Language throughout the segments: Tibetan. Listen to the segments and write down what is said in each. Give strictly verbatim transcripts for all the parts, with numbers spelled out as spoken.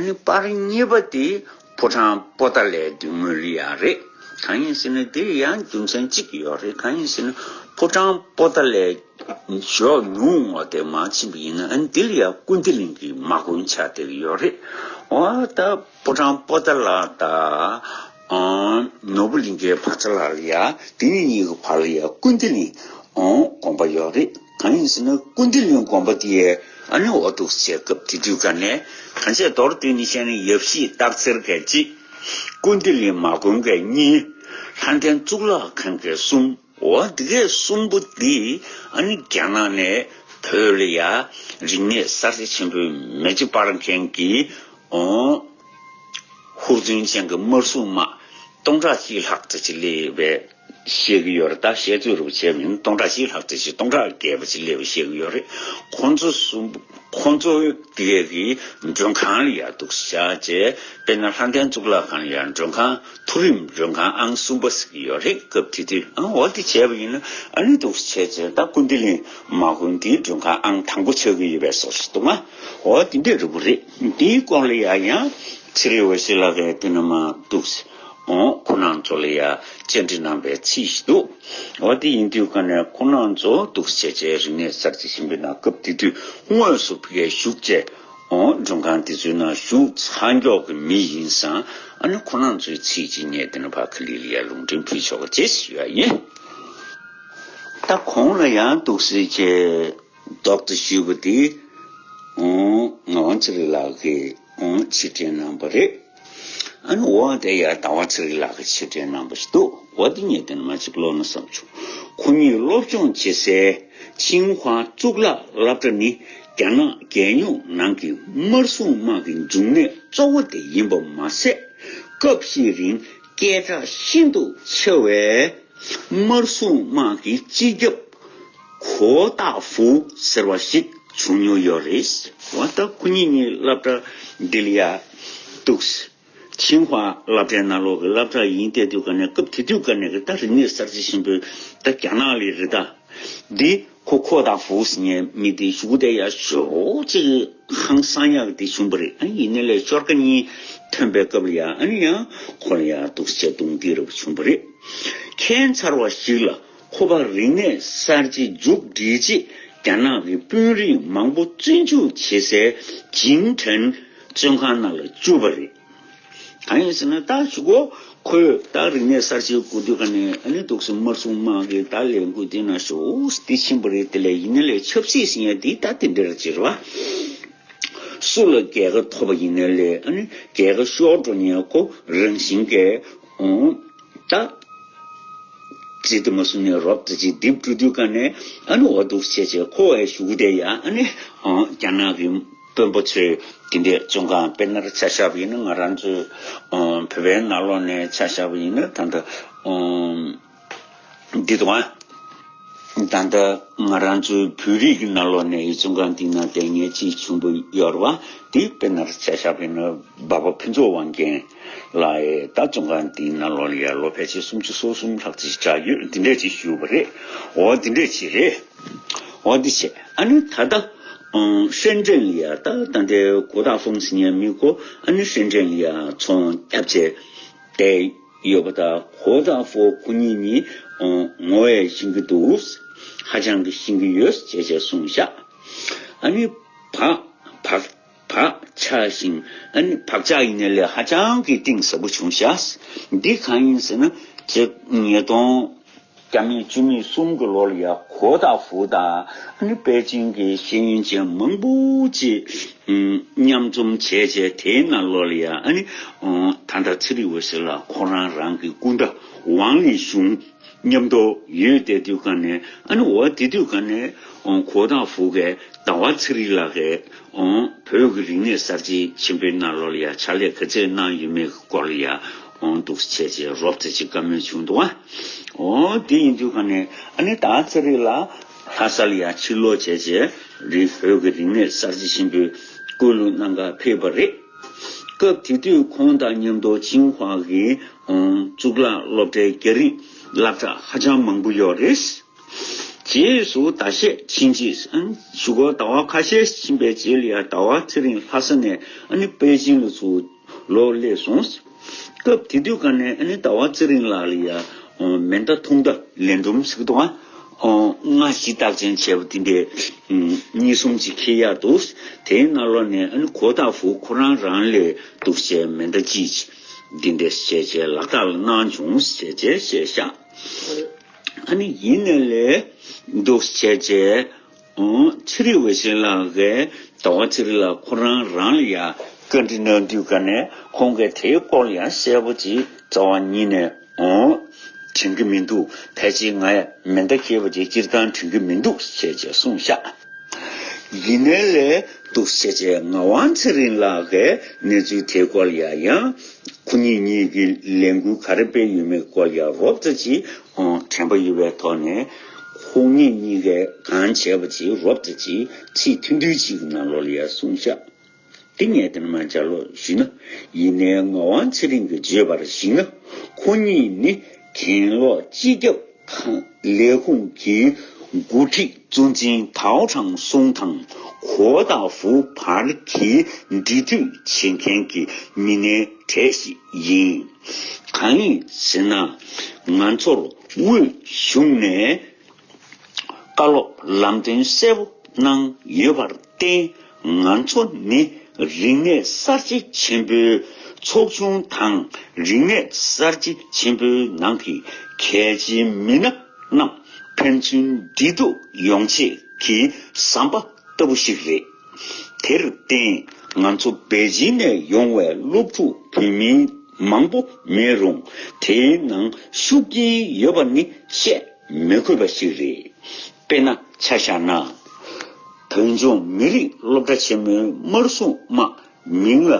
ནི་པར་གཉིས་པ་དེ་ཕོ་བྲང་པོ་ཏཱ་ལའི་མདུན་ངོས་ལ་ཡ་རེད། གང་ཡིན་ཟེར་ན་དེ་ཡང་རྒྱུ་མཚན་གཅིག་ཡོད་རེད། གང་ཡིན་ཟེར་ན་ཕོ་བྲང་པོ་ཏཱ་ལའི་ཞོགས་ཉུང་ངོ་དེ་མར་ཕྱིན་པ་ཡིན་ན་ཨ་ནི་དེ་ལ་ཡ་ཀུན་བདེ་གླིང་གི་མ་དགོན་ཆགས་བསྡད་ཀྱི་ཡོད་རེད། འོ་ད་ཕོ་བྲང་པོ་ཏཱ་ལ་དང་ནོར་བུ་གླིང་གའི་བར་མཚམས་ལ་ཡ་དེ་གཉིས་གཉིས་ཀྱི་བར་ལ་ཡ་ཀུན་བདེ་གླིང་དགོན་པ་ཡོད་རེད། གང་ཡིན་ཟེར་ན་ཀུན་བདེ་གླིང་དགོན་པ་དེ་ཨ་ནི་འོ་འདུག་སེ་སྐབས་དེ་དུས་ཀ་ནས་གང་བྱས་མདོར་བསྡུས་ནས་བཤད་ན་ཡབ་གཞིས་སྟག་འཚེར་གྱིས་གཅིག་ཀུན་བདེ་གླིང་མ་དགོན་གྱིས་གཉིས། ལྷ་ལྡན་གཙུག་ལག་ཁང་གིས་གསུམ། འོ་འདི་གའི་གསུམ་པོ་འདི་ཨ་ནི་རྒྱ་ནག་ནས་བོད་ལ་ཡ་རིག་གནས་གསར་བརྗེ་ཆེན་པོའི་མེ་ལྕེ་སྤར་མཁན་གྱི་ཨོ་ཧུར་བརྩོན་ཅན་གྱི་དམར་སྲུང་དམག་སྟོང་ཕྲག་གཅིག་ལྷག་ཙམ་ཅིག་སླེབས་པའི་བཤད་ཀྱི་ཡོད་རེད། ད་བཤད་ཚོད་རུ་བྱས་མིན་སྟོང་ཕྲག་གཅིག་ལྷག་ཙམ་ཅིག་སྟོང་ཕྲག་བརྒལ་བ་ཅིག་སླེབས་པ་བཤད་ཀྱི་ཡོད་རེད། ཁོང་ཚོ་གསུམ་ཁོང་ཚོ་དེ་གའི་མགྲོན་ཁང་ལ་ཡ་འདུག་བཞག་བྱས། དཔེར་ན་ལྷ་ལྡན་གཙུག་ལག་ཁང་ལ་ཡ་མགྲོན་ཁང་མཐོ་རིམ་མགྲོན་ཁང་ཨང་གསུམ་པ་ཟེར་གྱི་ཡོད་རེད། སྐབས་དེ་དུས་ཨང་འོ་དེ་བྱས་པ་ཡིན་ན་ཨ་ནི་འདུག་བྱས་བྱས་ད་ཀུན་བདེ་གླིང་མ་དགོན་དེའི་མགྲོན་ཁང་ཨང་དང་པོ་ཆགས་ཀྱི་ཡོད་པའི་བཟོ་ཞིག་འདུག་ང་། འོ་དེ་འདྲ་རེད་པ་རེད། དེའི་སྐོར་ལ་ཡ་ཡང་ཚེ་རིང་འོད་ཟེར་ལགས་ཀྱིས་དེ་ནས་མར་འདུག་སེ་ཨོ་ཁོ་རང་ཚོ་ལ་ཡ་བཅར་འདྲི་གནང་པའི་ཚིག་ཞིག་འདུག་འོ་དེ་ཡིན་དུས་ཀ་ནས་ཁོ་རང་ཚོ་འདུག་སེ་བྱས་བྱས་རིག་གནས་གསར་བརྗེ་ཆེན་པོའི་ནང་སྐབས་དེ་དུས་དངོས་སུ་ཕ་གིར་བཞུགས་བྱས་ཨོ་མགྲོན་ཁང་དེ་ཚོའི་ནང་བཞུགས་ཚར་མགྱོགས་ཀྱི་མི་ཡིན་ཙང་ཨ་ནི་ཁོ་རང་ཚོའི་ཚིག་ཅིག་ངས་དེ་ནས་ཕར་ག་ལེར་ལ་ཡ་ལུང་འདྲེན་ཕུལ་ཆོག་གི་བྱས་ཞུ་ཡ་ཡིན། ད་གོང་ལ་ཡང་འདུག་སེ་བྱས་རྡོག་ཏུ་ཞུས་པ་དེ་ཨོ་ངག་དབང་ཚེ་རིང་ལགས་ཀྱིས་ཨོ་ཕྱིར་དྲན་གནང་པ་རེད། ཨ་ནི་འོ་དེ་ཡང་ཟླ་བ་ཚེ་རིང་ལགས་ཀྱིས་ཕྱིར་དྲན་གནང་པ་ཞིག་འདུག་འོ་དེ་ངས་དེ་ནས་མར་ཅིག་ཀློག་ན་བསམ་བྱུང་། ཁོ་གཉིས་སློབ་སྦྱོང་བྱེད་སའི་ཆིང་ཧྭ་གཙུག་ལག་སློབ་གྲྭ་ནི་རྒྱ་ནག་རྒྱལ་ཡོངས་ནང་གི་དམར་སྲུང་དམག་གི་འབྱུང་གནས་གཙོ་བོ་དེ་ཡིན་པ་མ་ཟད། སྐབས་ཤིག་རིང་སྐད་གྲགས་ཤིན་ཏུ་ཆེ་བའི་དམར་སྲུང་དམག་གི་སྤྱི་ཁྱབ་གོ་ཏཱ་ཧྥུ་ཟེར་བ་ཞིག་བྱུང་མྱོང་ཡོད་རེད། འོ་ད་ཁོ་གཉིས་གཉིས་སློབ་གྲྭ་འདི་ལ་ཡ་འདུག་ཆིང་ཧྭ་སློབ་གྲྭའི་ནང་ལོགས་ཀྱི་སློབ་གྲྭ་ཡིན་བསྡད་དུས་ཀ་ནས་སྐབས་དེ་དུས་ཀ་ནས་ཀྱི་ད་རིག་གནས་གསར་བརྗེ་ཆེན་པོའི་ད་རྒྱ་ནག་ལ་རེད་ད། འདི་ཁོ་ཁོ་ཏཱ་ཧྥུ་ཟེར་མཁན་མི་དེ་གཞུག་གུ་དེ་ཡ་ཞོག་ཅིག་ཧང་སང་ཡག་དེ་བྱུང་པ་རེད། ཨ་ཡིན་ནའི་ལས་ཤོར་ཀ་གཉིས་ཐོན་པའི་སྐབས་ལ་ཡ་ཨ་ནི་ཡང་ཁོ་ལ་ཡ་འདུག་སེ་བྱས་རྡུང་རྡེག་རབ་བྱུང་པ་རེད། ཁྱད་མཚར་བ་ཞིག་ལ་ཁོ་པ་རིག་གནས་གསར་བརྗེ་མཇུག་སྒྲིལ་རྗེས་རྒྱ་ནག་གི་དཔོན་རིགས་མང་པོ་བཙོན་འཇུག་བྱེད་སའི་ཇིང་ཁྲེན་བཙོན་ཁང་ནང་ལ་བཅུག་པ་རེད། གང་ཡིན་ཟེར་ན་ད་གཞུག་གུ་ཁོས་ད་རིག་གནས་གསར་བརྗེའི་འགོ་དུས་ཀ་ནས་ཨ་ནི་འདུག་སེ་དམར་སྲུང་དམག་གིས་ད་ལས་འགུལ་དེ་ནང་ཞོག་སྟེ་ཕྱིན་པ་རེད། དེ་ལས་ཡིན་ནའི་ལས་ཆབ་སྲིད་ཟེར་ཡ་འདི་ད་དེ་འདྲ་རེད་ཟེར་བ། སུ་ལ་རྒྱལ་ཁ་ཐོབ་པ་ཡིན་ནའི་ལས་ཨ་ནི་རྒྱལ་ཁ་ཤོར་འགྲོ་ཉེན་ཁོ་རང་བཞིན་གྱིས་ཨོ་ད་ཅི་དེ་མ་སུ་ནས་རོབ་ཙམ་ཅིག་རྡིབ་འགྲོ་དུས་ཀ་ནས་ཨ་ནི་འོ་འདུག་བྱས་བྱས་ཁོ་བའི་གཞུག་གུ་དེ་ཡ་ཨ་ནི་ཨོ་རྒྱ་ནག་གི་དཔོན་པོ་ཚོས་དེ་འདྲའི་བཙོན་ཁང་དཔེར་ན་ཆ་བཞག་པ་ཡིན་ན་ང་རང་ཚོའི་ཨོ་བོད་པའི་ནང་ལོགས་ནས་ཆ་བཞག་པ་ཡིན་ན་ད་ལྟ་ཨོ་འདི་དང་ད་ལྟ་ང་རང་ཚོའི་བོད་རིགས་ཀྱི་ནང་ལོགས་ནས་བཙོན་ཁང་འདི་ན་བསྡད་མཁན་གཅིག་བྱུང་བ་ཡོད་རེད་བ། དེ་དཔེར་ན་ཆ་བཞག་པ་ཡིན་ན་འབའ་པ་ཕུན་ཚོགས་དབང་རྒྱལ་ལགས་ད་བཙོན་ཁང་འདིའི་ནང་ལོགས་ལ་ཡ་ལོ་ཕལ་ཆེར་སུམ་ཅུ་སོ་གསུམ་ལྷག་ཙམ་ཞིག་བཞག་ཡོད། འདི་འདྲས་ཅིག་ཞུས་པ་རེད། འོ་འདི་འདྲས་ཅིག་རེད། འོ་འདི་བྱས་ཨ་ནི་ད་ལྟ་ཨང་ཧྲེན་ཀྲེན་ལ་ཡ་ད་ད་ལྟའི་གོ་ཏཱ་ཧྥུང་ཟེར་མཁན་མི་ཁོ་ཨ་ནི་ཧྲེན་ཀྲེན་ལ་ཡ་ཚོང་རྒྱབ་བྱས་བསྡད་ཡོད་པ་དང་གོ་ཏཱ་ཧྥུ་ཁོ་གཉིས་གཉིས་ཨང་ངོ་བོས་ཤེས་ཀྱི་འདུག་ཧ་ཅང་གི་ཤེས་ཀྱི་ཡོད་ཅེས་བྱས་གསུངས་ཤག་ཨ་ནི་བག་བག་བག་ཆགས་ཤིང་ཨ་ནི་བག་ཆགས་ཡིན་ནའི་ལས་ཧ་ཅང་གི་གཏིང་ཟབ་པོ་བྱུང་ཤག་འདི་གང་ཡིན་ཟེར་ན་ཅེས་ཉིས་སྟོང་བརྒྱ་མེད་བཅུ་མེད་གསུམ་གྱི་ལོ་ལ་ཡ་གོ་ཏཱ་ཧྥུ་དང་ཨ་ནི་པེ་ཅིང་གི་ཤེས་ཡོན་ཅན་མང་པོ་ཅིག་ཨུམ་མཉམ་འཛོམས་བྱས་བྱས་དེའི་ནང་ལོགས་ལ་ཡ་ཨ་ནི་ཨོ་ད་ལྟ་ཚེ་རིང་འོད་ཟེར་ལགས་ཁོ་རང་རང་གི་སྐུ་ཟླ་ཝང་ལི་ཞུང་མཉམ་དུ་ཡོད་བསྡད་དུས་ག་ནས་ཨ་ནི་འོ་དེ་དུས་ག་ནས་ཨོ་གོ་ཏཱ་ཧྥུ་གིས་ཟླ་བ་ཚེ་རིང་ལགས་ཀྱིས་ཨོ་བོད་ཀྱི་རིག་གནས་གསར་བརྗེ་ཆེན་པོའི་ནང་ལོགས་ལ་ཡ་ཕྱག་ལས་ག་ཚད་གནང་ཡོད་མེད་ཀྱི་སྐོར་ལ་ཡ་ཨོ་འདུག་སེ་བྱས་བྱས་རོབ་ཙམ་ཅིག་བཀའ་མོལ་བྱུང་འདུག་ཨ། ཨོ་དེ་ཡིན་དུས་ག་ནས་ཨ་ནི་ད་ཚེ་རིང་ལགས་ལྷ་ས་ལ་ཡ་ཕྱིར་ལོག་བྱས་བྱས་རི་བོད་ཀྱི་རིག་གནས་གསར་བརྗེ་ཆེན་པོའི་སྐུལ་སློང་གནང་གར་ཕེབས་པ་རེད། སྐབས་དེ་དུས་ཁོང་དང་མཉམ་དུ་ཆིང་ཧྭ་གི་ཨོ་གཙུག་ལག་སློབ་གྲྭའི་རྒྱ་རིགས་སློབ་གྲྭ་ཧ་ཅང་མང་པོ་ཡོད་རེད། རྗེས་སུ་ཟླ་ཤས་ཕྱིན་རྗེས། ཨ་ནི་གཞུག་གུ་ཟླ་བ་ཁ་ཤས་ཕྱིན་པའི་རྗེས་ལ་ཡང་ཟླ་བ་ཚེ་རིང་ལྷ་ས་ནས་ཨ་ནི་པེ་ཅིང་ལ་ཚུར་ལོག་སླེབས་སོང་། སྐབས་དེ་དུས་ཀ་ནས་ཨ་ནི་ཟླ་བ་ཚེ་རིང་ལགས་ལ་ཡང་མེ་མདའ་ཐུང་མདའ་ལན་གྲུམ་ཟེར་གི་འདུག་ཨ། ལྔ་བཞི་རྟགས་ཅན་བྱས་པ་དེ་འདྲས་གཉིས་གསུམ་ཅིག་འཁྱེར་ཡག་འདུག་དེའི་ནང་ལོགས་ནས་ཨ་ནི་གོ་ཏ་ཧྥུ་ཁོ་རང་རང་ལ་འདུག་སེ་མེ་མདའ་གཅིག་འདི་འདྲས་བྱས་བྱས་ལག་རྟགས་ལ་གནང་བྱུང་ཟེར་བྱས་བཤད་ཤག་ཨ་ནི་ཡིན་ནའི་ལས་འདུག་བྱས་བྱས། ཨོ། ཚེ་རིང་འོད་ཟེར་ལགས་ཀྱིས་ཟླ་བ་ཚེ་རིང་ལགས་ཁོ་རང་རང་ལ་ཡང་བཀའ་འདྲི་གནང་དུས་ཀ་ནས་ཁོང་གིས་དེའི་སྐོར་ལ་ཡང་གསལ་པོ་ཅིག་རྩ་བ་ཉིད་ནས་ཨོ་དྲན་གྱི་མི་འདུག་ཕལ་ཆེར་ང་ཡང་མེ་མདའ་འཁྱེར་བ་དེ་སྤྱིར་བཏང་དྲན་གྱི་མི་འདུག་ཟེར་བྱས་གསུངས་ཤག་ཡིན་ནའི་ལས་འདུག་ཟེར་བྱས་ངག་དབང་ཚེ་རིང་ལགས་ཀྱིས་གནས་ཚུལ་དེའི་སྐོར་ལ་ཡང་ཡང་ཁོ་གཉིས་གཉིས་ཀྱི་ལས་འགུལ་ག་རེ་སྤེལ་ཡོད་མེད་སྐོར་ལ་ཡང་རོབ་ཙམ་ཅིག་ཨོ་དྲན་པ་ཡོད་པའི་ཐོག་ནས་ཁོ་གཉིས་གཉིས་ཀས་གང་བྱས་པ་ཅིག་རོབ་ཙམ་ཅིག་ཚིག་ཐུང་ཐུང་ཅིག་གི་ནང་ལོགས་ལ་ཡང་གསུངས་ཤག་དེ་ངས་དེ་ནས་མར་ལྗགས་ཀློག་ཞུས་ན། ཡིན་ནའི་ངག་དབང་ཚེ་རིང་གིས་བརྗོད་པར་གཞིགས་ན། ཁོ་གཉིས་ནི་གྱེན་ལོག་སྤྱི་ཁྱབ་ཁང་ལས་ཁུངས་ཀྱི་འགོ་ཁྲིད་གཙོ་འཛིན་ཐའོ་ཁྲང་སུང་དང་གོ་ཏ་ཧྥུ་བར་གྱི་འབྲེལ་མཐུད་བྱེད་མཁན་གྱི་མི་སྣའི་གྲས་ཤིག་ཡིན། གང་ཡིན་ཟེར་ན། ང་ཚོར་དབུས་གཞུང་ནས་བཀའ་སློབ་ལམ་སྟོན་གསལ་པོ་གནང་ཡོད་པར་བརྟེན། ང་ཚོ་ནི་རིག་གནས་གསར་བརྗེ་ཆེན་པོའི་ཚོགས་ཆུང་དང་། རིག་གནས་གསར་བརྗེ་ཆེན་པོའི་ནང་གི་གལ་ཆེའི་མི་སྣ་རྣམས་ཕན་ཚུན་འབྲེལ་གཏུག་ཡོང་ཆེད་ཀྱི་ཟམ་པ་ལྟ་བུ་ཞིག་རེད། དེར་བརྟེན། ང་ཚོ་པེ་ཅིང་ནས་ཡོང་བའི་སློབ་ཕྲུག་བོད་མི་མང་པོ་མེད་རུང་། དེའི་ནང་ཤུགས་རྐྱེན་ཡོད་པ་ནི་བཤད་མི་དགོས་པ་ཞིག་རེད། དཔེར་ན་ཆ་བཞག་ན། བོད་ལྗོངས་མི་རིགས་སློབ་གྲྭ་ཆེན་མོའི་དམར་སྲུང་དམག་མིང་ལ་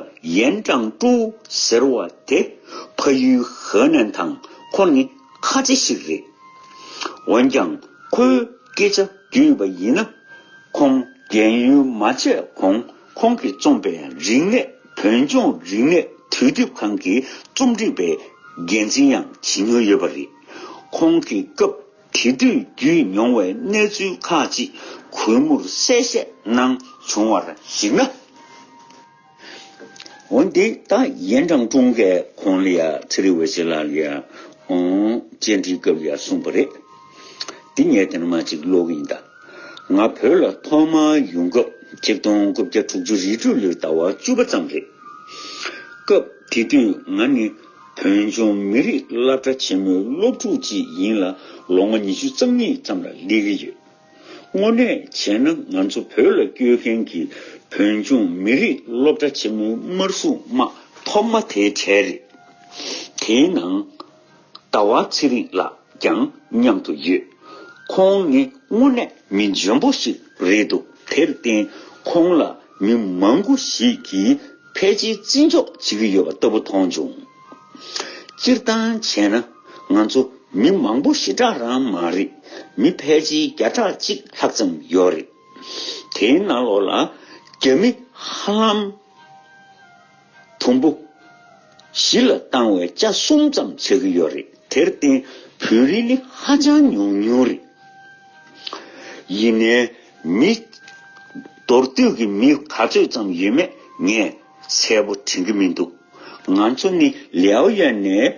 ཡན་ཀྲང་ཀྲུའུ་ཟེར་བ་དེ་ཕ་ཡུལ་ཧེ་ནན་དང་ཁོ་ནི་ཁ་ཆེ་ཞིག་རེད། འོན་ཀྱང་ཁོའི་སྐད་ཆ་བརྒྱུད་པ་ཡིན་ན། ཁོང་རྒན་ཡོལ་མ་བྱས་གོང་ཁོང་གིས་རྩོམ་པའི་རིག་གནས་བོད་ལྗོངས་རིག་གནས་དུས་དེབ་ཁང་གི་རྩོམ་སྒྲིག་པའི་འགན་འཛིན་ཡང་བྱེད་མྱོང་ཡོད་པ་རེད། ཁོང་གིས་སྐབས་དེ་དུས་བརྒྱུད་མྱོང་བའི་གནས་ཚུལ་ཁག་ཅིག་གུས་མོར་གསལ་བཤད་གནང་བྱུང་བར་གཞིགས་ན། འོན་ཏེ་ད་ཡན་ཀྲང་ཀྲུང་གིས་ཁོང་ལ་ཡ་ཚེ་རིང་འོད་ཟེར་ལགས་ལ་ཡ་ཨོང་བཅར་འདྲིའི་སྐབས་ལ་ཡ་གསུངས་པ་རེད། འདི་ངས་དེ་ནས་མར་ཅིག་ཀློག་གི་ཡིན་ད། ང་བོད་ལ་ཐོག་མར་ཡོང་སྐབས་ཆིག་སྟོང་དགུ་བརྒྱ་དྲུག་ཅུ་རེ་དྲུག་ལོའི་ཟླ་བ་བཅུ་པ་ཙམ་རེད། སྐབས་དེ་དུས་ང་ནི་བོད་ལྗོངས་མི་རིགས་སློབ་གྲྭ་ཆེན་མོའི་སློབ་ཕྲུག་ཅིག་ཡིན་ལ། ལོ་ངོ་ཉི་ཤུ་རྩ་གཉིས་ཙམ་ལ་སླེབས་ཀྱི་ཡོད། དངོས་གནས་བྱས་ན་ང་ཚོ་བོད་ལ་བསྐྱོད་མཁན་གྱི་བོད་ལྗོངས་མི་རིགས་སློབ་གྲྭ་ཆེན་མོའི་དམར་སྲུང་དམག་ཐོག་མ་དེའི་གྲས་རེད། དེའི་ནང་ཟླ་བ་ཚེ་རིང་ལགས་ཀྱང་མཉམ་དུ་ཡོད། ཁོང་ནི་དངོས་གནས་མི་འཇོན་པོ་ཞིག་རེད་འདུག་དེར་བརྟེན་ཁོང་ལ་མི་མང་པོ་ཞིག་གིས་ཕལ་ཆེར་བརྩི་འཇོག་བྱེད་ཀྱི་ཡོད་པ་ལྟ་བུ་མཐོང་བྱུང་། སྤྱིར་བཏང་བྱས་ན་ང་ཚོ་མི་མང་པོ་ཞེ་དྲག་རང་མ་རེད། མི་ཕལ་ཆེར་བརྒྱ་ཕྲག་གཅིག་ལྷག་ཙམ་ཡོད་རེད། དེའི་ནང་ལོགས་ལ་རྒྱ་མི་ཧ་ལམ་དུམ་བུ་བཞི་ལ་བཏང་བའི་ཆ་གསུམ་ཙམ་ཆགས་ཀྱི་ཡོད་རེད། དེར་བརྟེན་བོད་རིགས་ནི་ཧ་ཅང་ཉུང་ཉུང་རེད། ཡིན་ནའི་མི་མདོར་བསྡུས་ཀྱི་མི་ག་ཚོད་ཙམ་ཡོད་མེད་ངས་གསལ་པོ་དྲན་གྱི་མི་འདུག་ང་ཚོ་ནི་ལའོ་ཡན་ནས་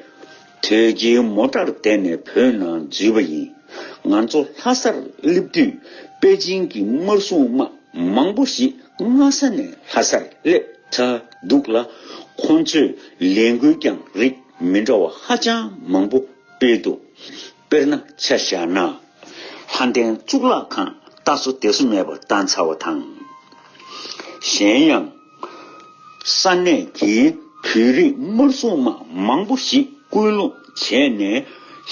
དོས་སྐྱེལ་མོ་ཊར་བསྡད་ནས་བོད་ནང་འཛུལ་བ་ཡིན། ང་ཚོ་ལྷ་སར་སླེབས་དུས་པེ་ཅིང་གི་དམར་སྲུང་དམག་མང་པོ་ཞིག་སྔ་ས་ནས་ལྷ་སར་སླེབས་ཚར་འདུག་ལ། ཁོང་ཚོས་ལས་འགུལ་ཀྱང་རིགས་མི་འདྲ་བ་ཧ་ཅང་མང་པོ་སྤེལ་འདུག་དཔེར་ན་ཆ་བཞག་ན། ལྷ་ལྡན་གཙུག་ལག་ཁང་ལྟ་སོ་བདེ་སོ་མེད་པར་བཏང་ཚར་བ་དང་། གཞན་ཡང་། ས་གནས་ཀྱི་བོད་རིགས་དམར་སྲུང་དམག་མང་པོ་ཞིག་སྐུལ་སློང་བྱས་ནས་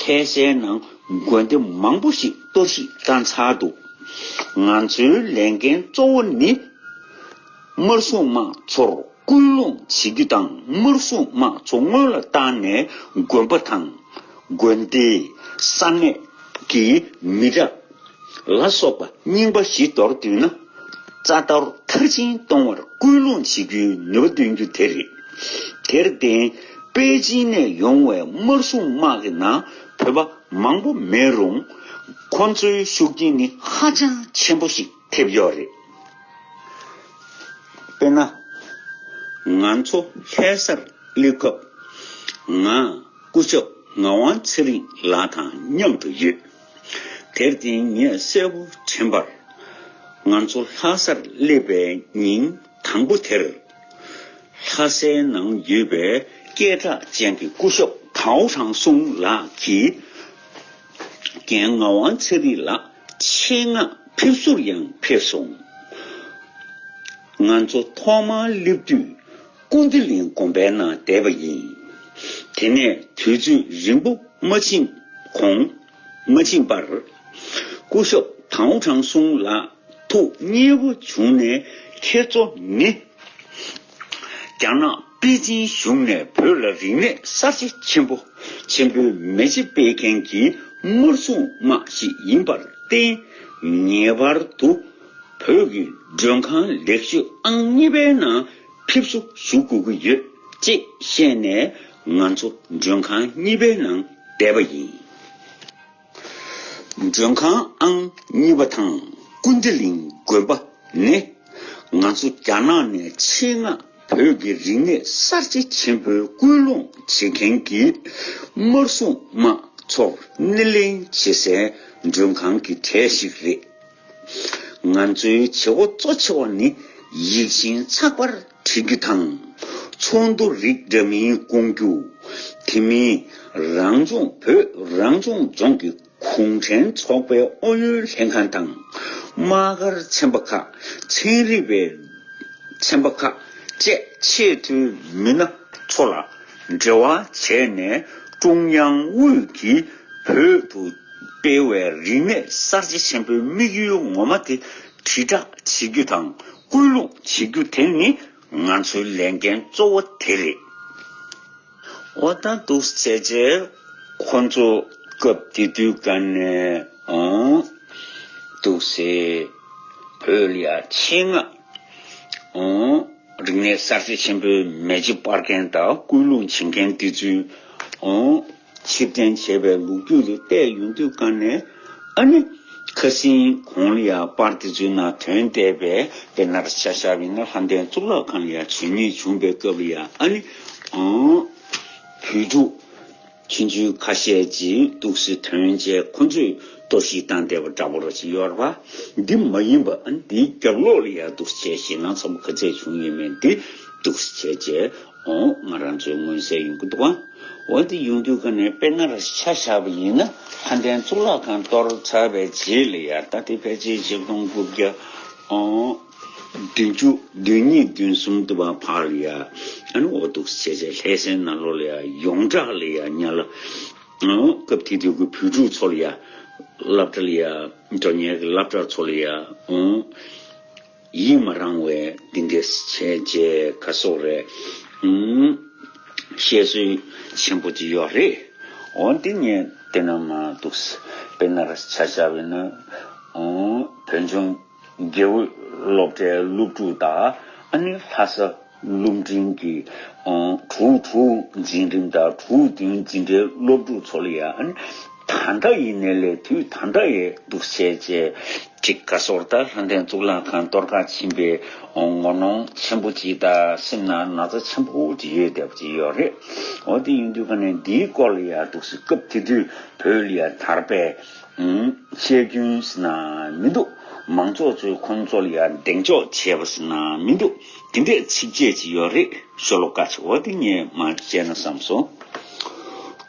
ལྷ་སའི་ནང་དགོན་སྡེ་མང་པོ་ཞིག་གཏོར་བཤིག་བཏང་ཚར་འདུག་ང་ཚོའི་ལས་འགན་གཙོ་བོ་ནི། དམར་སྲུང་དམག་ཚོར་སྐུལ་སློང་བྱེད་རྒྱུ་དང་། དམར་སྲུང་དམག་ཚོ་སྔོན་ལ་བཏང་ནས་དགོན་པ་དང་། དགོན་སྡེ། ས་གནས་ཀྱི་མི་སྐྱ་ལ་སོགས་པ་རྙིང་པ་གཞི་གཏོར་བསྡུས་ན། རྩ་གཏོར་མཐར་ཕྱིན་གཏོང་བར་སྐུལ་སློང་བྱེད་རྒྱུའི་ནུས་པ་བཏོན་རྒྱུ་དེ་རེད། དེར་བརྟེན་པེ་ཅིང་ནས་ཡོང་བའི་དམར་སྲུང་དམག་གི་ནང་བོད་པ་མང་པོ་མེད་རུང་ ཁོང་ཚོའི་ཤུགས་རྐྱེན་ནི་ཧ་ཅང་ཆེན་པོ་ཞིག་ཐེབས་ཡོད་རེད། དཔེར་ན། ང་ཚོ་ལྷ་སར་སླེབས་སྐབས། ང་སྐུ་ཞབས་ངག་དབང་ཚེ་རིང་ལགས་དང་མཉམ་དུ་ཡོད། དེར་བརྟེན་ངས་གསལ་པོ་དྲན་པར། ང་ཚོ་ལྷ་སར་སླེབས་པའི་ཉིན་དང་པོ་དེར། ལྷ་སའི་ནང་ཡོད་པའི་སྐད་གྲགས་ཅན་གྱི་སྐུ་ཞབས་ཐའོ་ཁྲང་སུང་ལགས་ཀྱིས། རྒན་ངག་དབང་ཚེ་རིང་ལགས་ཆེད་མངགས་ཕེབས་བསུར་ཡང་ཕེབས་སོང་། ང་ཚོ་ཐོག་མར་སླེབས་དུས་ཀུན་བདེ་གླིང་དགོན་པའི་ནང་བསྡད་པ་ཡིན། དེ་ནས་དུས་ཚོད་རིང་པོ་མ་ཕྱིན་གོང་། མ་ཕྱིན་པར། སྐུ་ཞབས་ཐའོ་ཁྲང་སུང་ལགས་ཐུགས་མཉེས་པོ་བྱུང་ནས་ཁྱེད་ཚོ་ནི། རྒྱ་ནག་པེ་ཅིན་གཞུང་ནས་བོད་ལ་རིག་གནས་གསར་བརྗེ་ཆེན་པོ་ཆེན་པོའི་མེ་ལྕེ་སྤེལ་མཁན་གྱི་དམར་སྲུང་དམག་ཞིག་ཡིན་པར་བརྟེན། ངེས་པར་དུ་བོད་ཀྱི་མགྲོན་ཁང་ལེགས་ཤོས་ཨང་གཉིས་པའི་ནང་ཕེབས་བསུ་ཞུ་དགོས་ཀྱི་ཡོད་ཅེས་བཤད་ནས། ང་ཚོ་མགྲོན་ཁང་གཉིས་པའི་ནང་བསྡད་པ་ཡིན། མགྲོན་ཁང་ཨང་གཉིས་པ་དང་ཀུན་བདེ་གླིང་དགོན་པ་ནི། ང་ཚོ་རྒྱ་ནག་ནས་ཆེད་མངགས་བོད་ཀྱི་རིག་གནས་གསར་བརྗེ་ཆེན་པོའི་སྐུལ་སློང་བྱེད་མཁན་གྱི་དམར་སྲུང་དམག་ཚོར་སྣེ་ལེན་བྱེད་སའི་མགྲོན་ཁང་གི་གྲས་ཤིག་རེད། ང་ཚོའི་བྱེད་སྒོ་གཙོ་ཆེ་བ་ནི་ཡིག་ཆེན་ཚགས་པར་བྲིས་རྒྱུ་དང་། ཚོགས་འདུ་རིགས་འདྲ་མིན་སྐོང་རྒྱུ། དེ་མིན་རང་སྐྱོང་བོད་རང་སྐྱོང་ལྗོངས་ཀྱི་གུང་ཁྲན་ཚོགས་པའི་ཨུ་ཡོན་ལྷན་ཁང་དང་། དམག་སྒར་ཚན་པ་ཁག་ཚན་རིག་པའི་ཚན་པ་ཁག་བཅས་ཆེས་མཐོའི་མི་སྣ་ཚོ་ལ་འབྲེལ་བ་བྱས་ནས། ཀྲུང་དབྱང་དབུས་ཀྱིས་བོད་དུ་སྤེལ་བའི་རིག་གནས་གསར་བརྗེ་ཆེན་པོའི་དམིགས་ཡུལ་ངོ་མ་དེ་དྲིལ་བསྒྲགས་བྱེད་རྒྱུ་དང་། སྐུལ་སློང་བྱེད་རྒྱུ་དེ་ནི་ང་ཚོའི་ལས་འགན་གཙོ་བོ་དེ་རེད། འོ་ད་འདུག་སེ་བྱས་རྗེས་ཁོ་ཚོ་སྐབས་དེ་དུས་ག་ནས་ཨང་། འདུག་སེ་བོད་ལ་ཡ་ཆེད་མངགས་ཨང་། རིག་གནས་གསར་བརྗེ་ཆེན་པོའི་མེ་ལྕེ་སྤར་མཁན་དང་སྐུལ་སློང་བྱེད་མཁན་དེ་ཚོའི་ཨང་། ཕྱིར་འཐེན་བྱས་པའི་ལོ་རྒྱུས་ལ་བལྟས་ཡོང་དུས་ག་ནས་ཨ་ནི། ཁ་སང་གོང་ལ་ཡ་པར་དེ་ཚོའི་ནང་དོན་བལྟས་པས། དཔེར་ན་ཆ་བཞག་པ་ཡིན་ན་ལྷ་ལྡན་གཙུག་ལག་ཁང་ལ་ཡ་མཇལ་མྱོང་བྱུང་བའི་སྐབས་ལ་ཡ་ཨ་ནི། ཨང་། བོད་ཕྲུག་ཆུང་ཆུང་ཁ་ཤས་ཀྱིས་འདུག་སེ་ཐོན་བྱས་ཁོ་ཚོས་གཏོར་བཤིག་བཏང་བསྡད་པ་འདྲ་པོ་ར་ཅིག་ཡོད་རེད་པ། འདི་མ་ཡིན་པ་ཨ་ནི་འདིའི་རྒྱབ་ལོགས་ལ་ཡ་འདུག་སེ་བྱས་ཞེད་སྣང་ཚ་པོ་ག་ཚད་བྱུང་ཡོད་མེད་འདི་འདུག་སེ་བྱས་བྱས། ཨོ། ང་རང་ཚོས་མངོན་གསལ་ཡོང་གི་འདུག་ཨ། འོ་དེ་ཡོང་དུས་ཀ་ནས་དཔེར་ན་ར་ཆ་བཞག་པ་ཡིན་ན། ལྷ་ལྡན་གཙུག་ལག་ཁང་གཏོར་ཚར་བའི་རྗེས་ལ་ཡ། ད་དེ་ཕལ་ཆེར་ཆིག་སྟོང་དགུ་བརྒྱ། ཨོ། བདུན་ཅུ། བདུན་གཉིས་བདུན་གསུམ་དུ་བ་ཕར་ལ་ཡ། ཨ་ནི་འོ་འདུག་སེ་བྱས་བྱས་ལྷ་སའི་ནང་ལོགས་ལ་ཡ་ཡོངས་གྲགས་ལ་ཡ་ཉ་ལ། ཨོ། སྐབས་དེ་དུས་ཀྱི་བོད་ཕྲུག་ཚོ་ལ་ཡ། སློབ་གྲྭ་ལ་ཡ། འགྲོ་མཁན་གྱི་སློབ་གྲྭ་ཚོ་ལ་ཡ། ཨོ། ཡིད་མ་རངས་པའི་འདི་འདྲས་བྱས་རྗེས་ག་སོགས་རེད། ཨུམ། བཤད་སྲོལ་ཆེན་པོ་ཅིག་ཡོད་རེད། འོ་འདི་ངས་བལྟས་ན་མ་འདུག་དཔེར་ན་ར་ཆ་བཞག་པ་ཡིན་ན། ཨོ། བོད་ལྗོངས་དགེ་འོས་སློབ་གྲྭའི་སློབ་ཕྲུག་དང་། ཨ་ནི་ལྷ་ས་སློབ་འབྲིང་གི། ཨོ། དྲུག་དྲུག་འཛིན་རིམ་དང་དྲུག་བདུན་འཛིན་གྲྭའི་སློབ་ཕྲུག་ཚོ་ལ་ཡང་། ཨ་ནི་ད་ལྟ་ཡིན་ནའི་ལས་དུས་ད་ལྟ་ཡི་འདུག་བྱས་རྗེས། ཅིག་ག་སོགས་ད་ལྷ་ལྡན་གཙུག་ལག་ཁང་གཏོར་ཁ་ཕྱིན་པའི་ངོ་གནོང་ཆེན་པོ་ཅིག་དང་སེམས་ནང་ན་ཚ་ཆེན་པོ་ཅིག་ཡོད་བསྡད་པ་ཅིག་ཡོད་རེད། འོ་དེ་ཡིན་དུས་ཀ་ནས་འདིའི་སྐོར་ལ་ཡང་འདུག་སེ་སྐབས་དེ་དུས་བོད་ལ་ཡང་དར་བའི་བཤད་རྒྱུན་ཟེར་ན་མི་འདུག་མང་ཚོགས་ཚོས་ཁོང་ཚོ་ལ་ཡང་གདེང་འཇོག་བྱས་པ་ཟེར་ན་མི་འདུག་དེ་འདྲས་ཚིགས་བཅད་ཅིག་ཡོད་རེད། ཤོ་ལོ་ཀ་ཅིག་འོ་དེ་ངས་མར་བཤད་ན་བསམ་སོང་།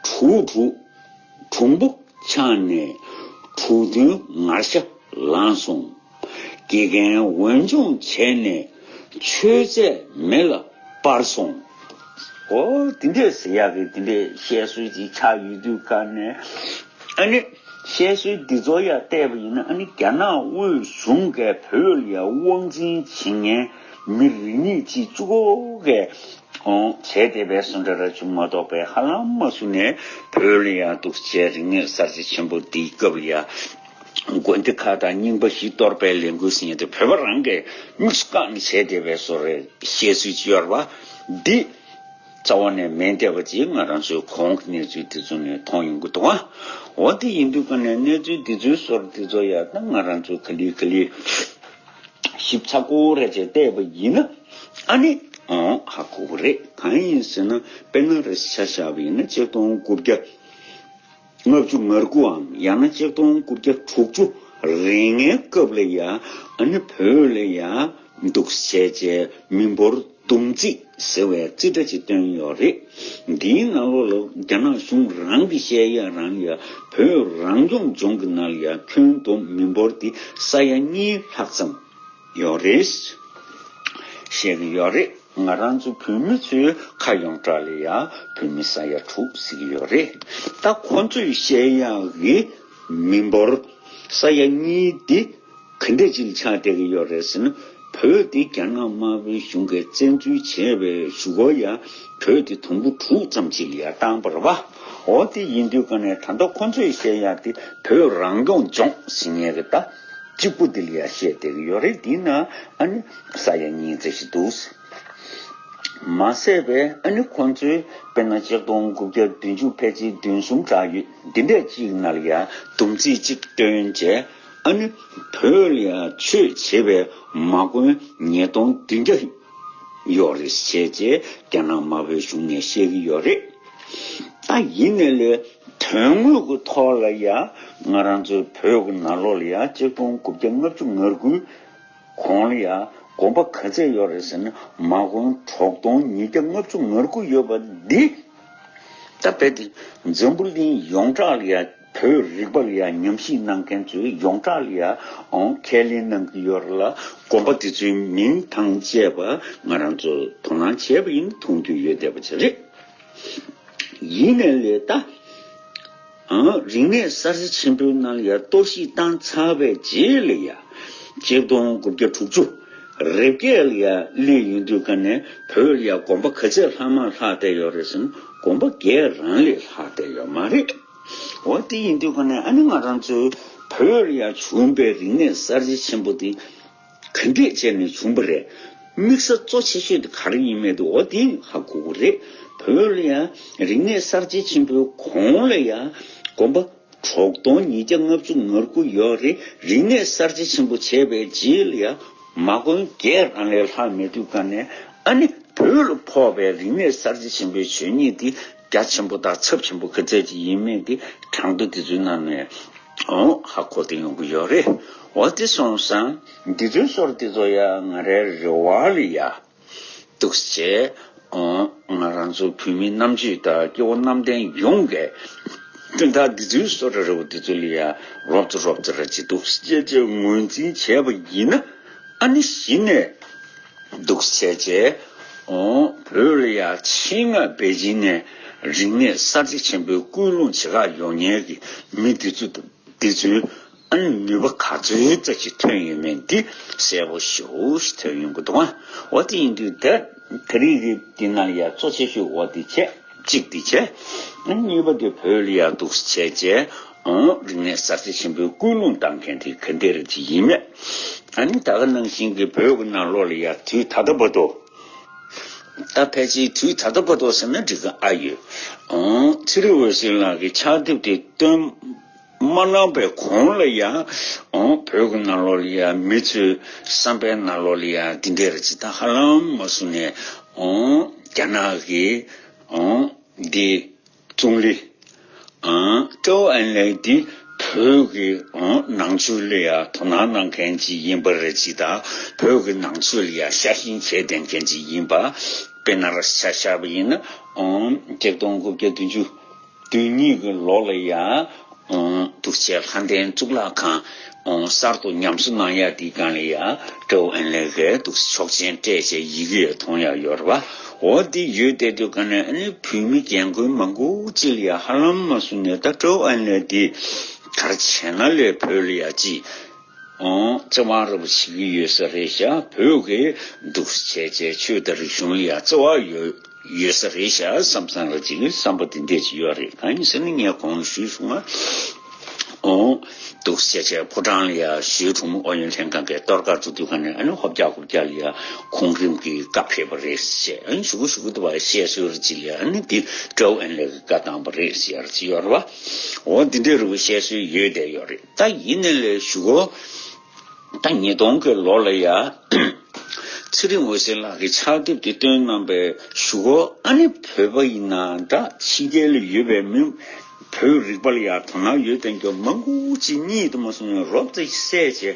དྲུག་དྲུག་དྲུང་པོ་ཆགས་ནས་དྲུག་བདུན་ངར་ཤ་ལངས་སོང་། དགེ་རྒན་འོས་སྦྱོང་བྱས་ནས་ཆོས་ཚད་མེ་ལ་སྤར་སོང་། འོ་དེ་འདྲས་ཟེར་ཡག་གི་དེ་འདྲས་བཤད་སྲོལ་ཅིག་ཆགས་ཡོད་དུས་ཀ་ནས། ཨ་ནི་བཤད་སྲོལ་འདི་ཚོ་ཡང་བལྟས་པ་ཡིན་ན། ཨ་ནི་རྒྱ་ནག་དབུས་གཞུང་གིས་བོད་ལ་ཡང་དབང་འཛིན་བྱེད་མཁན་མི་རེ་གཉིས་ཅིག་བཅུ་གོ་གིས། ཨོ། བྱས་བསྡད་པའི་བཟོ་འདྲ་ར་ཅིག་མ་གཏོགས་པའི་ཧ་ལམ་མ་སུ་ནས་བོད་ལ་ཡང་འདུག་བྱས་རིག་གནས་གསར་བརྗེ་ཆེན་པོ་འདིའི་སྐབས་ལ་ཡང་དགོན་སྡེ་ཁག་དང་རྙིང་པ་བཞི་གཏོར་པའི་ལས་འགུལ་ཟེར་མཁན་དེ་བོད་པ་རང་གིས་དམིགས་སུ་བཀར་ནས་བྱས་བསྡད་པའི་བཟོ་རེད། བཤད་སྲོལ་ཅིག་ཡོད་རེད་པ། འདི་ རྩ་བ་ནས་མེད་བསྡད་པ་ཅིག་ང་རང་ཚོའི་གོང་གི་གནས་ཚུལ་དེ་ཚོ་ནས་མཐོང་ཡོང་གི་འདུག་ཨ། འོ་དེ་ཡིན་དུས་ཀ་ནས་གནས་ཚུལ་དེ་ཚོའི་སྐོར་དེ་ཚོ་ཡ་ད་ང་རང་ཚོ་ག་ལེ་ག་ལེ་ཞིབ་ཚགས་པོ་རེ་བྱས་བལྟས་པ་ཡིན་ན་ཨ་ནི་ཧ་གོ་གི་རེད། གང་ཡིན་ཟེར་ན་དཔེར་ན་རེ་ཆ་བཞག་པ་ཡིན་ན་ཆིག་སྟོང་དགུ་བརྒྱ་ལྔ་བཅུ་ང་དགུའམ་ཡང་ན་ཆིག་སྟོང་དགུ་བརྒྱ་དྲུག་ཅུ་རེ་ལྔའི་སྐབས་ལ་ཡ་ཨ་ནི་བོད་ལ་ཡ་འདུག་བྱས་བྱས་མི་འབོར་བསྡོམས་རྩིས་ཟེར་བའི་རྩིས་ཁྲ་ཅིག་བཏོན་ཡོད་རེད། འདིའི་ནང་ལོགས་ལ་རྒྱ་ནག་གཞུང་རང་གིས་བཤད་ཡ་རང་ཡ་བོད་རང་སྐྱོང་ལྗོངས་ཀྱི་ནང་ལ་ཡ་ཁྱོན་བསྡོམས་མི་འབོར་འདི་ས་ཡ་གཉིས་ལྷག་ཙམ་ཡོད་རེད་བཤད་ཀྱི་ཡོད་རེད། ང་རང་ཚོ་བོད་མི་ཚོའི་ཁ་ཡོངས་གྲགས་ལ་ཡ་བོད་མི་ས་ཡ་དྲུག་ཟེར་གྱི་ཡོད་རེད། ད་ཁོ་ཚོས་བཤད་ཡག་གི་མི་འབོར་ས་ཡ་གཉིས་འདི་ག་འདྲ་ཅིག་ཆགས་བསྡད་ཀྱི་ཡོད་རེད་ཟེར་ན། བོད་འདི་རྒྱ་ནག་དམར་པོའི་གཞུང་གིས་བཙན་འཛུལ་བྱས་པའི་གཞུག་གུ་ཡ་བོད་འདི་དུམ་བུ་དྲུག་ཙམ་ཅིག་ལ་ཡ་བཏང་བ་རེད་པ། འོ་དེ་ཡིན་དུས་ཀ་ནས་ད་ལྟ་ཁོ་ཚོས་བཤད་ཡག་དེ་བོད་རང་སྐྱོང་ལྗོངས་ཟེར་མཁན་གྱི་ད་གཅིག་པུ་འདི་ལ་ཡ་བཤད་བསྡད་ཀྱི་ཡོད་རེད། འདི་ན་ཨ་ནི་ས་ཡ་གཉིས་ཙམ་ཞིག་འདུག་མ་ཟད་པའི་ཨ་ནི་ཁོང་ཚོས་དཔེར་ན་ཆིག་སྟོང་དགུ་བརྒྱ་བདུན་ཅུ་ཕལ་ཆེར་བདུན་གསུམ་གྲགས་ཡོད། འདི་འདྲས་ཅིག་ནང་ལ་ཡ་བསྡོམས་རྩིས་ཅིག་བཏོན་བྱས་ཨ་ནི་བོད་ལ་ཡ་ཆོས་བྱེད་པའི་མ་དངུལ་ཉིས་སྟོང་བདུན་བརྒྱ་ཡོད་རེད་བྱས་རྗེས་རྒྱ་ནག་དམར་པོའི་གཞུང་ནས་བཤད་ཀྱི་ཡོད་རེད། ད་ཡིན་ནའི་ལས་དོན་དངོས་ཀྱི་ཐོག་ལ་ཡ་ང་རང་ཚོའི་བོད་ཀྱི་ནང་ལོགས་ལ་ཡ་ཆིག་སྟོང་དགུ་བརྒྱ་ལྔ་བཅུ་ང་དགུའི་གོང་ལ་ཡ་དགོན་པ་ག་ཚད་ཡོད་རེད་ཟེར་ན་མ་དངུལ་དྲུག་སྟོང་ཉིས་བརྒྱ་ལྔ་བཅུ་ང་དགུ་ཡོད་པ་འདི། ད་རྦད་དེ་འཛམ་བུ་གླིང་ཡོངས་གྲགས་ལ་ཡ་བོད་རིག་པ་ལ་ཡ་ཉམས་ཞིབ་གནང་མཁན་ཚོས་ཡོངས་གྲགས་ལ་ཡ་ཨང་ཁས་ལེན་གནང་གི་ཡོད་རེད་ལ། དགོན་པ་དེ་ཚོའི་མིང་དང་བཅས་པ་ང་རང་ཚོ་དོ་སྣང་བྱས་པ་ཡིན་ན་མཐོང་རྒྱུ་ཡོད་བསྡད་པ་ཅིག་རེད། ཡིན་ནའི་ལས་ད་ཨང་རིག་གནས་གསར་བརྗེ་ཆེན་པོའི་ནང་ལ་ཡ་གཏོར་བཤིག་བཏང་ཚར་བའི་རྗེས་ལ་ཡ་ཆིག་སྟོང་དགུ་བརྒྱ་དྲུག་ཅུ་རེ་བརྒྱད་ལ་ཡ་སླེབས་ཡོང་དུས་ཀ་ནས་བོད་ལ་ཡ་དགོན་པ་ག་ཚད་ལྷག་མ་ལྷག་བསྡད་ཡོད་རེད་ཟེར་ན་དགོན་པ་བརྒྱད་རང་ལས་ལྷག་བསྡད་ཡོད་མ་རེད། འོ་དེ་ཡིན་དུས་ཀ་ནས་ཨ་ནི་ང་རང་ཚོའི་བོད་ལ་ཡ་བྱུང་བའི་རིག་གནས་གསར་བརྗེ་ཆེན་པོ་དེ་ག་འདྲས་བྱས་ནས་བྱུང་བ་རེད། དམིགས་ས་གཙོ་ཆེ་ཤོས་དེ་ག་རེ་ཡིན་མིན་དེ་འོ་དེ་ཧ་གོ་གི་རེད། བོད་ལ་ཡ་རིག་གནས་གསར་བརྗེ་ཆེན་པོའི་གོང་ལ་ཡ་དགོན་པ་དྲུག་སྟོང་ཉིས་བརྒྱ་ལྔ་བཅུ་ང་དགུ་ཡོད་རེད། རིག་གནས་གསར་བརྗེ་ཆེན་པོ་བྱས་པའི་རྗེས་ལ་ཡ་མ་དགོན་བརྒྱད་རང་ལས་ལྷག་མེད་དུས་ཀ་ནས་ཨ་ནི་བོད་ལ་ཕོག་པའི་རིག་གནས་གསར་བརྗེ་ཆེན་པོའི་ཆོས་ཉིད་འདི་རྒྱ་ཆེན་པོ་དང་ཚབས་ཆེན་པོ་ག་ཚད་ཅིག་ཡིན་མིན་འདི་གྲངས་ཐོ་འདི་ཚོའི་ནང་ནས་ཨོ་ཧ་གོ་བསྡད་ཡོང་གི་ཡོད་རེད། འོ་དེ་སོང་ཙང་འདི་ཚོའི་སྐོར་འདི་ཚོ་ཡ་ང་རའི་རེ་བ་ལ་ཡ། འདུག་སེ་བྱས། ཨོ། ང་རང་ཚོ་བོད་མི་རྣམ་དཔྱོད་དང་སྐྱེ་བོ་རྣམ་ལྡན་ཡོངས་ཀྱིས་དོན་དག་འདི་ཚོའི་བཟོ་འདྲ་རེ་བ་འདི་ཚོ་ལ་ཡ་རོབ་ཙམ་རོབ་ཙམ་རེ་བྱེད་འདུག་སེ་བྱས་བྱས་ངོས་འཛིན་བྱས་པ་ཡིན་ན་ཨ་ནི་གཞི་ནས་འདུག་སེ་བྱས་བྱས། ཨོ། བོད་ལ་ཡ་ཆེད་མངགས་པེ་ཅིན་ནས་རིག་གནས་གསར་བརྗེ་ཆེན་པོའི་སྐུལ་སློང་བྱེད་ག་ཡོང་མཁན་གྱི་མི་འདི་ཚོ་དང་། དེ་ཚོའི་ཨ་ནི་ནུས་པ་ག་ཚོད་ཙམ་ཞིག་ཐོན་ཡོད་མེད་འདི་གསལ་པོ་ཞེ་པོ་ཞིག་ཐོན་ཡོང་གི་འདུག་ཨ། འོ་དེ་ཡིན་དུས་ད་ད་རེས་ཀྱི་འདི་ནང་ལ་ཡ་གཙོ་ཆེ་ཤོས་འོ་དེ་བྱས་གཅིག་དེ་བྱས། ཨ་ནི་གཉིས་པ་དེ་བོད་ལ་ཡ་འདུག་སེ་བྱས་བྱས་ཨང་རིག་གནས་གསར་བརྗེ་ཆེན་པོའི་སྐུལ་སློང་བཏང་མཁན་དེ་ག་འདྲ་རེ་ཅིག་ཡིན་མེད། ཨ་ནི་ད་ག་ནང་བཞིན་གྱི་བོད་ཀྱི་ནང་ལོགས་ལ་ཡ་དུས་ད་ལྟ་བར་དུ། ད་ཕལ་ཆེར་དུས་ད་ལྟ་བར་དུ་ཟེར་ན་འགྲིག་གི་ཨ་ཡོད། ཨང་ཚེ་རིང་འོད་ཟེར་ལགས་ཀྱིས་ཕྱག་དེབ་དེ་བཏོན། མ་གནང་པའི་གོང་ལ་ཡང་ཨང་བོད་ཀྱི་ནང་ལོགས་ལ་ཡང་མི་ཚོའི་བསམ་པའི་ནང་ལོགས་ལ་ཡང་འདི་འདྲ་རེད་ཅེས་ད་ཧ་ལམ་མ་སུ་ནས་ཨང་རྒྱ་ནག་གི་ཨང་འདི་ཙུང་ལི་ཨང་ཀྲོའུ་ཨེན་ལའེ་འདི་བོད་ཀྱི་ཨང་ནང་ཆོས་ལ་ཡང་དོ་སྣང་གནང་མཁན་ཅིག་ཡིན་པ་རེད་ཅེས་དང་བོད་ཀྱི་ནང་ཆོས་ལ་ཡང་ཤ་ཞེན་བྱས་བསྡད་མཁན་ཅིག་ཡིན་པ་དཔེར་ན་ར་ཆ་བཞག་པ་ཡིན་ན་ཨང་ཆིག་སྟོང་དགུ་བརྒྱ་བདུན་ཅུ། བདུན་གཉིས་ཀྱི་ལོ་ལ་ཡང་འདུག་བྱས་ལྷ་ལྡན་གཙུག་ལག་ཁང་གསར་དུ་ཉམས་གསོ་གནང་ཡ་དེའི་སྒང་ལ་ཡང་ཀྲོའུ་ཨེན་ལའེ་གིས་འདུག་ཆོག་མཆན་སྤྲད་བྱས་ཡི་གེ་མཐོང་ཡ་ཡོད་རེད་པ། འོ་འདི་ཡོད་བསྡད་དུས་སྒང་ནས་ཨ་ནི་བོད་མི་རྒན་རྒོན་མང་པོ་ཅིག་ལ་ཡང་ཧ་ལམ་མ་སོང་ནས་ད་ཀྲོའུ་ཨེན་ལའེ་འདི་ག་རེ་བྱས་ན་ལས་བོད་ལ་ཡ་ཅིག་ཨང་བརྩེ་བ་ར་བ་བྱེད་ཀྱི་ཡོད་ས་རེད་ཤག་བོད་ཀྱི་འདུག་བྱས་བྱས་ཆོས་དང་རིག་གཞུང་ལ་ཡ་བརྩེ་བ་ཡོད་ཡོད་ས་རེད་ཤག་བསམ་བསམ་ར་ཅིག་བསམ་པ་དེ་འདྲས་ཅིག་ཡོད་རེད། གང་ཡིན་ཟེར་ན་ངས་གོང་ཞུས་སོང་ང་། འོང་། འདུག་སེ་བྱས་བྱས་ཕོ་བྲང་ལ་ཡ་ཞུས་གྲོང་མི་ཨུ་ཡོན་ལྷན་ཁང་གི་གཏོར་སྐར་བཙུགས་དུས་ག་ནས་ཨ་ནི་ཧོབ་རྒྱག་ཧོབ་རྒྱག་ལ་ཡ་ཁོང་རིམ་གྱིས་བཀའ་ཕེབས་པ་རེད་ཟེར། ཨ་ནི་ཞུ་གུ་ཞུ་གུ་དུ་བ་བཤད་སྲོལ་རེ་ཅིག་ལ་ཡ་ཨ་ནི་འདི་ཀྲོའུ་ཨེན་ལེ་གི་བཀའ་བཏང་པ་རེད་ཟེར་ཡ་རེ་ཅིག་ཡོད་རེད་བ། འོ་འདི་འདྲའི་རུ་བཤད་སྲོལ་ཡོད་བསྡད་ཡོད་རེད། ད་ཡིན་ནའི་ལས་ཞུ་གུ་ད་ཉིས་སྟོང་གི་ལོ་ལ་ཡ་ཚེ་རིང་འོད་ཟེར་ལགས་ཀྱིས་ཕྱག་དེབ་དེ་བཏོན་གནང་པའི་གཞུག་གུ་ཨ་ནི་བོད་པ་ཡིན་ན་འདྲ་ཕྱི་རྒྱལ་ལ་ཡོད་པའི་མི་བོད་རིག་པ་ལ་ཡ་དོ་སྣང་ཡོད་མཁན་མང་པོ་ཅིག་གཉིད་དུ་མ་སོང་ནས་རོབ་ཙམ་བསད་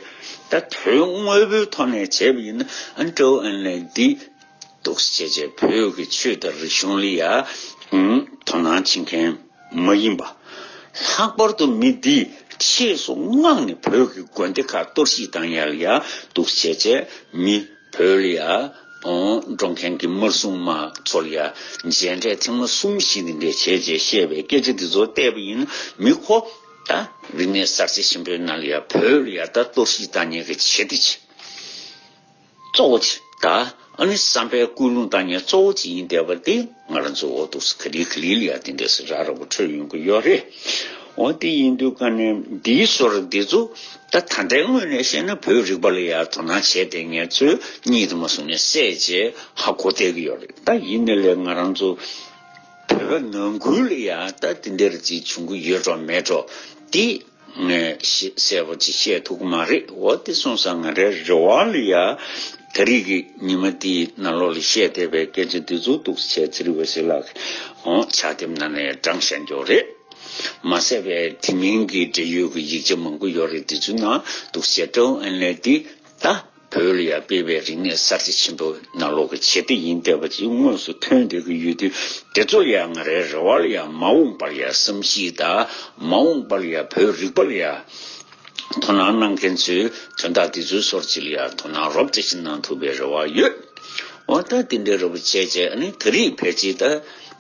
བྱས། ད་དོན་དངོས་པོའི་ཐོག་ནས་བྱས་པ་ཡིན་ན་ཨ་ནི་ཀྲོའུ་ཨེན་ལེ་འདི་འདུག་སེ་བྱས་བྱས་བོད་ཀྱི་ཆོས་དང་རིག་གཞུང་ལ་ཡ་དོ་སྣང་བྱེད་མཁན་མ་ཡིན་པ། ལྷག་པར་དུ་མི་འདིས་ཆེས་སུ་མངགས་ནས་བོད་ཀྱི་དགོན་སྡེ་ཁག་གཏོར་བཤིག་བཏང་ཡ་ལ་ཡ་འདུག་བྱས་བྱས་མི་བོད་ལ་ཡ་འགྲོ་མཁན་གྱི་དམར་སྲུང་དམག་ཚོ་ལ་ཡ་མཇལ་འཕྲད་ཐེངས་མ་གསུམ་བཞི་འདི་འདྲས་བྱས་བྱས་བཤད་པའི་སྐད་ཆ་འདི་ཚོ་བལྟས་པ་ཡིན་ན་མི་ཁོ་ད་རིག་གནས་གསར་བརྗེ་ཆེན་པོའི་ནང་ལ་ཡ་བོད་ལ་ཡ་ད་གཏོར་བཤིག་བཏང་མཁན་གྱི་བྱེད་གཏེ་ཆེ། གཙོ་བོ་ཅིག་ད་ཨ་ནི་བསམ་པའི་ཀུན་སློང་བཏང་མཁན་གཙོ་བོ་ཅིག་ཡིན་བསྡད་པ་དེ་ང་རང་ཚོ་འོ་འདུག་སེ་ག་ལེ་ག་ལེ་ལ་ཡ་དེ་འདྲ་སེ་རག་རག་པོ་འཕྲོད་ཡོང་གི་ཡོད་རེད། འོ་དེ་ཡིན་དུས་ཀ་ནས་འདིའི་སོར་འདི་ཚོ་ད་ད་ལྟའི་ངོས་ནས་བཤད་ན་བོད་རིག་པ་ལ་ཡ་དོ་སྣང་བྱས་བསྡད་མཁན་ཚོས་གཉིད་དུ་མ་སོང་ནས་བསད་བྱས་ཧ་གོ་བསྡད་ཀྱི་ཡོད་རེད། ད་ཡིན་ནའི་ལས་ང་རང་ཚོ་བོད་པ་ནང་ཁུལ་ལ་ཡ་ད་དེ་འདྲ་ཅིག་བྱུང་གི་ཡོད་འགྲོ་མེད་འགྲོ་དེ། ངས་ཤེས་གསལ་པོ་ཅིག་བཤད་ཐུབ་ཀྱི་མ་རེད། འོ་དེ་སོང་ཙང་ང་རའི་རེ་བ་ལ་ཡ་ད་རེས་ཀྱི་ཉི་མ་འདིའི་ནང་ལོགས་ལ་བཤད་བསྡད་པའི་སྐད་ཆ་འདི་ཚོ་འདུག་སེ་བྱས་ཚེ་རིང་འོད་ཟེར་ལགས་ཀྱིས་འོང་ཕྱག་དེབ་ནང་ནས་བགྲངས་བཞག་རྒྱུ་རེད། མ་ཟད་པའི་དེ་མིན་གྱི་འབྲེལ་ཡོད་ཀྱི་ཡིག་ཆ་མང་པོ་ཡོད་རེད། འདི་ཚོའི་ནང་འདུག་སེ་ཀྲོའུ་ཨེན་ལེ་འདི་ད་བོད་ལ་ཡ་སྤེལ་བའི་རིག་གནས་གསར་བརྗེ་ཆེན་པོའི་ནང་ལོགས་ཀྱི་བྱེད་གཏེ་ཡིན་བསྡད་པ་ཅིག་དངོས་སུ་ཐོན་བསྡད་ཀྱི་ཡོད་དུས་དེ་ཚོ་ལ་ཡ་ང་རའི་རེ་བ་ལ་ཡ་མ་འོངས་པར་ཡ་བསམ་གཞིག་དང་མ་འོངས་པར་ཡ་བོད་རིག་པ་ལ་ཡ་དོ་སྣང་གནང་མཁན་ཚོས་དོན་དག་འདི་ཚོའི་སོར་ཅིག་ལ་ཡ་དོ་སྣང་རོབ་ཙམ་ཞིག་གནང་ཐུབ་པའི་རེ་བ་ཡོད། འོ་ད་དེ་འདྲའི་རེ་བ་བྱས་བྱས་ཨ་ནི་ད་རེས་ཕལ་ཆེར་ད་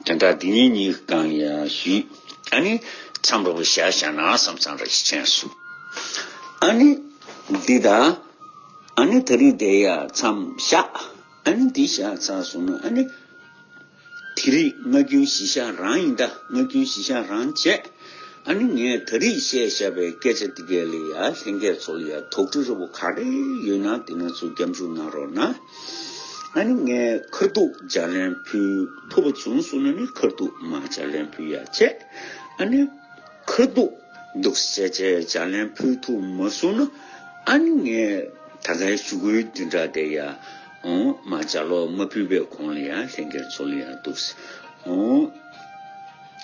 དོན་དག་འདི་གཉིས་གཉིས་སྒང་ཡ་ཞུས། ཨ་ནི་མཚམས་རེ་བཞག་བཞག་ན་བསམ་བསམ་རེ་ཞིག་དྲན་སོང་། ཨ་ནི་འདི་ད་ཨ་ནི་ད་རེས་དེ་ཡ་མཚམས་བཞག་ཨ་ནི་འདི་བཞག་ཚར་སོང་ན་ཨ་ནི་དེ་རིང་སྔ་འགྱུར་གཞི་བཞག་རང་ཡིན་ད། སྔ་འགྱུར་གཞི་བཞག་རང་བྱས། ཨ་ནི་ངས་ད་རེས་བཤད་བཞག་པའི་སྐད་ཆ་འདི་གས་ལ་ཡ་ལྷན་རྒྱས་ཚོ་ལ་ཡ་དོགས་འདྲི་རེ་བོ་ག་རེ་ཡོད་ན་དེ་ང་ཚོ་སྐྱབས་འཇུག་གནང་རོགས་གནང་། ཨ་ནི་ངས་ཁ་ཐུག་ལྗགས་ལན་ཕུལ་ཐུབ་པ་བྱུང་སོང་ན་ནི་ཁ་ཐུག་མར་ལྗགས་ལན་ཕུལ་ཡ་བྱས། ཨ་ནི་ཁ་ཐུག་འདུག་སེ་བྱས་ལྗགས་ལན་ཕུལ་ཐུབ་མ་སོང་ན་ཨ་ནི་ངས་ད་གའི་ཞུ་སྐུལ་བདུན་ཕྲག་དེ་ཡ་འོང་མར་ལྗགས་ཀློག་མ་ཕུལ་བའི་གོང་ལ་ཡ་ལྷན་རྒྱས་ཚོ་ལ་ཡ་འདུག་སེ་འོང་།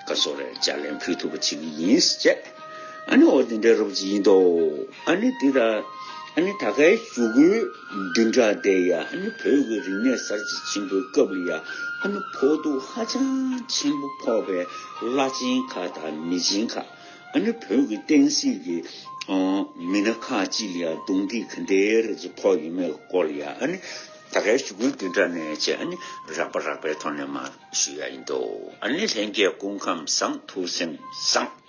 བཀའ་ཟུར་རེ་ལྗགས་ལན་ཕུལ་ཐུབ་པ་བྱེད་ཀྱི་ཡིན་ཟེར་བྱས། ཨ་ནི་འོ་དེ་འདྲ་རོབ་ཅིག་ཡིན་དོ། ཨ་ནི་འདི་ལ་ཨ་ནི་ད་གའི་ཞུ་སྐུལ་བདུན་ཕྲག་དེ་ཡ་ཨ་ནི་བོད་ཀྱི་རིག་གནས་གསར་བརྗེ་ཆེན་པོའི་སྐབས་ལ་ཡ་ཨ་ནི་ཕོག་ཐུག་ཧ་ཅང་ཆེན་པོ་ཕོག་པའི་བླ་ཆེན་ཁག་དང་མི་ཆེན་ཁག་ཨ་ནི་བོད་ཀྱི་བསྟན་སྲིད་ཀྱི་མི་སྣ་ཁག་ཅིག་ལ་ཡ་རྡུང་རྡེག་ག་འདྲའི་རེ་ཅིག་ཕོག་ཡོད་མེད་སྐོར་ལ་ཡ་ཨ་ནི་ད་གའི་ཞུ་སྐུལ་བདུན་ཕྲག་ནས་བྱས་ཨ་ནི་རགས་པ་རགས་པའི་ཐོག་ནས་མར་ཞུ་ཡ་ཡིན་དོ། ཨ་ནི་ལྷན་རྒྱས་སྐུ་ཁམས་བཟང་ཐུགས་སེམས་བཟང་།